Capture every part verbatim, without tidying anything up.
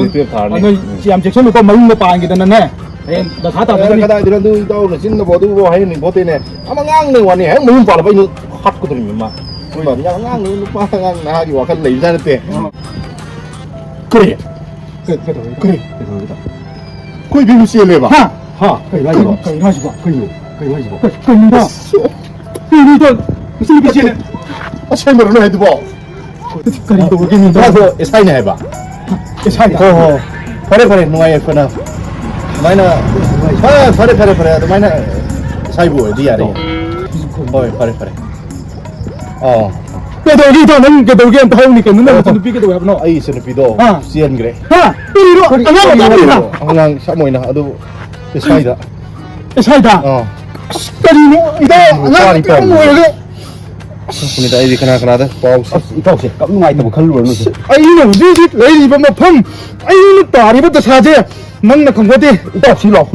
ꯇꯨꯌꯦꯜꯐ ꯊꯥꯔꯅꯤ꯫ ꯅꯣꯏ ꯌꯥꯝ ꯆꯦꯛꯁꯤꯜꯂꯨꯀꯣ, ꯃꯌꯨꯝꯗ ꯄꯥꯟꯈꯤꯗꯅꯅꯦ꯫ ꯍꯌꯦꯡ ꯗꯁꯥ ꯇꯥꯗꯣꯏꯅꯤ꯫ ꯀꯗꯥꯏꯗꯅꯣ ꯑꯗꯨ ꯏꯇꯥꯎꯅ ꯆꯤꯟꯗꯕꯣ ꯑꯗꯨꯕꯨ ꯍꯥꯏꯍꯟꯅꯤꯡ ꯄꯣꯠꯇꯦꯅꯦ꯫ ꯑꯃ ꯉꯥꯡꯅ ꯋꯥꯅꯤ, ꯍꯦꯛ ꯃꯌꯨꯝ ꯄꯥꯜꯂꯕ ꯑꯩꯅ ꯍꯥꯠꯀꯗꯧꯔꯤꯅꯤ ꯃꯥ꯫ ꯌꯥꯝ ꯉꯥꯡꯅ ꯅꯨꯄꯥ ꯑꯉꯥꯡ ꯅꯍꯥꯒꯤ ꯋꯥꯈꯜ ꯂꯩꯕꯖꯥꯠ ꯅꯠꯇꯦ꯫ ꯀꯔꯤ? ꯀꯩ-, ꯀꯩꯗꯧꯔꯒꯦ? ꯀꯔꯤ? ꯀꯩꯗꯧꯔꯒꯦ? ꯑꯩꯈꯣꯏ ꯏꯕꯦꯝꯃ ꯆꯦꯜꯂꯦꯕ? ꯍꯥ? ꯍꯥ? ꯀꯩꯅꯣ ꯍꯥꯏꯁꯤꯕꯣ? ꯀꯩꯅꯣ ꯍꯥꯏꯁꯤꯕꯣ? ꯀꯩꯅꯣ? ꯀꯩꯅꯣ ꯍꯥꯏꯁꯤꯕꯣ? ꯀꯩ-, ꯀꯩꯅꯣ? ꯀꯩꯅꯣ ꯏꯇꯥꯎ? ꯃꯁꯤ ꯅꯨꯄꯤ ꯆꯦꯜꯂꯦ꯫ ꯑꯁꯦꯡꯕꯔꯣ ꯅꯣꯏ ꯍꯥꯏꯗꯨꯕꯣ? ꯀꯔꯤ ꯇꯧꯔꯒꯦ ꯃꯤꯗꯣ? ꯃꯥꯗꯣ ꯑꯦꯁ ꯑꯥꯏꯅꯦ ꯍꯥꯏꯕ꯫ ꯑꯦꯁ ꯑꯥꯏꯗ? ꯍꯣ, ꯍꯣ꯫ ꯐꯔꯦ, ꯐꯔꯦ, ꯅꯨꯡꯉꯥꯏ ꯌꯥꯏꯐꯅ꯫ ꯑꯗꯨꯃꯥꯏꯅ, ꯍꯣꯏ, ꯐꯔꯦ, ꯐꯔꯦ, ꯐꯔꯦ, ꯑꯗꯨꯃꯥꯏꯅ ꯑꯦꯁ ꯑꯥꯏꯕꯨ ꯑꯣꯏꯔꯗꯤ ꯌꯥꯔꯦ꯫ ꯍꯣꯏ, ꯐꯔꯦ, ꯐꯔꯦ꯫ ꯑꯣ꯫ ꯀꯩꯗꯧꯔꯒꯦ ꯏꯇꯥꯎ? ꯅꯪ ꯀꯩꯗꯧꯔꯒꯦ? ꯑꯝꯇ ꯍꯥꯏꯌꯨꯅꯦ ꯀꯩꯅꯣ? ꯅꯪ ꯑꯣ꯫ ꯅꯆꯟꯅꯨꯄꯤ ꯀꯩꯗꯧꯋꯦ ꯍꯥꯏꯕꯅꯣ? ꯑꯩ ꯏꯆꯟꯅꯨꯄꯤꯗꯣ ꯑꯥ꯫ ꯆꯦꯟꯈ꯭ꯔꯦ꯫ ꯍꯥ? ꯀꯔꯤꯅꯣ? ꯑꯉꯥꯡ ꯃꯆꯥ ꯑꯃ ꯂꯩꯕ꯭ꯔꯥ? ꯑꯉꯥꯡ ꯁꯥ ꯃꯣꯏꯅ ꯑꯗꯨ ꯑꯦꯁ ꯑꯥꯏꯗ꯫ ꯑꯦꯁ ꯑꯥꯏꯗ? ꯑꯥ꯫ ꯑꯁ, ꯀꯔꯤꯅꯣ? ꯏꯇꯥꯎ, ꯑꯉꯥꯡ ꯅꯨꯄꯥ ꯑꯃ ꯑꯣꯏꯔꯒ꯫ ꯈꯪꯗꯦꯗ, ꯑꯩꯗꯤ ꯀꯅꯥ ꯀꯅꯥꯗ ꯄꯥꯎ ꯁ- ꯑꯁ, ꯏꯇꯥꯎꯁꯦ ꯀꯞ ꯅꯨꯡꯉꯥꯏꯇꯕ ꯈꯜꯂꯨꯔꯅꯨ꯫ ꯑꯩꯅ ꯍꯧꯖꯤꯛ ꯍꯧꯖꯤꯛ ꯂꯩꯔꯤꯕ ꯃꯐꯝ, ꯑꯩꯅ ꯇꯥꯔꯤꯕ ꯗꯁꯥꯁꯦ ꯅꯪꯅ ꯈꯪꯕꯗꯦ꯫ ꯏꯇꯥꯎ, ꯁꯤ ꯂꯥꯎ꯫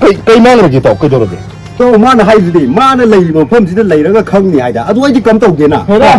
ꯀꯩ, ꯀꯩ ꯃꯥꯡꯈ꯭ꯔꯒꯦ, ꯏꯇꯥꯎ? ꯀꯩꯗꯧꯔꯒꯦ? ꯏꯇꯥꯎ, ꯃꯥꯅ ꯍꯥꯏꯗꯨꯗꯤ, ꯃꯥꯅ ꯂꯩꯔꯤꯕ ꯃꯐꯝꯁꯤꯗ ꯂꯩꯔꯒ ꯈꯪꯅꯤ ꯍꯥꯏꯗ꯫ ꯑꯗꯨ ꯑꯩꯗꯤ ꯀꯝ ꯇꯧꯗꯦꯅ꯫ ꯍꯦꯔꯥ,